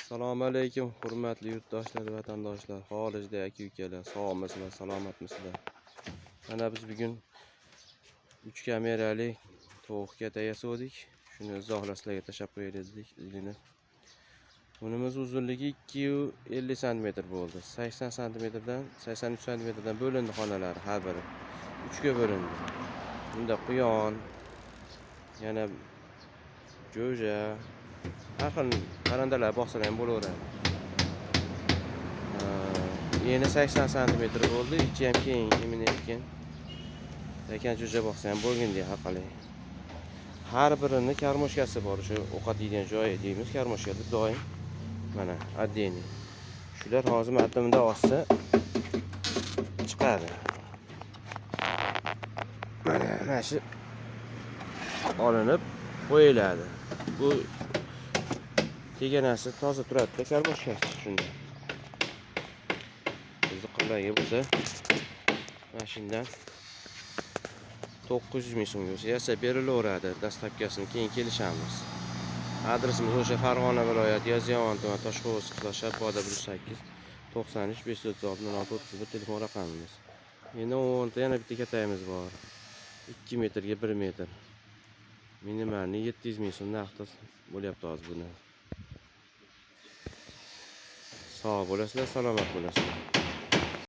Assalomu alaykum, hurmatli yurtdoshlar, vatandoshlar, xorijda aka-ukalar, sog'misizlar, salomatmisizlar? Mana biz bugun 3 kamerali tovuq katak yasavdik. Shuni izohlar sizlarga tashlab qo'yay dedik, izini. Bunimiz uzunligi 250 sm bo'ldi. 80 santimetrdan, 83 santimetrdan bo'lindi xonalari har biri. 3 ga bo'lindi. Bunda quyon, yana jo'ja, har xil parrandalar boqsalar ham bo'laveradi. Eni 80 santimetr bo'ldi, ichi ham keng, emin erkin. Lekin jo'ja boqsa ham bo'lgandek har qalay. Har birini кормушка si bor, o'sha ovqat yeydigan joyi deymiz, кормушка deb doim. Mana отдельный. Shular hozir matimda oshsa chiqadi. Mana shu olinib qo'yiladi. Bu teganasi toza turadi-da кормушка si shunda. Qiziqqanlarga bo'lsa, mana shundan 900 ming so'mga bo'lsa yasab berilaveradi. Доставка sini keyin kelishamiz. Adresimiz o'sha Farg'ona viloyati, Yozyovon tumani, Toshqo'g'uz qishlog'i, Shabboda 108 93 536 06 31 telefon raqamimiz. Endi 10 ta yana bitta katayimiz bor. 2 metrga 1 metr. Минимальный 700 ming so'm narxda bo'lyapti hozir buni. Sog' bo'lasizlar, salomat bo'lasizlar.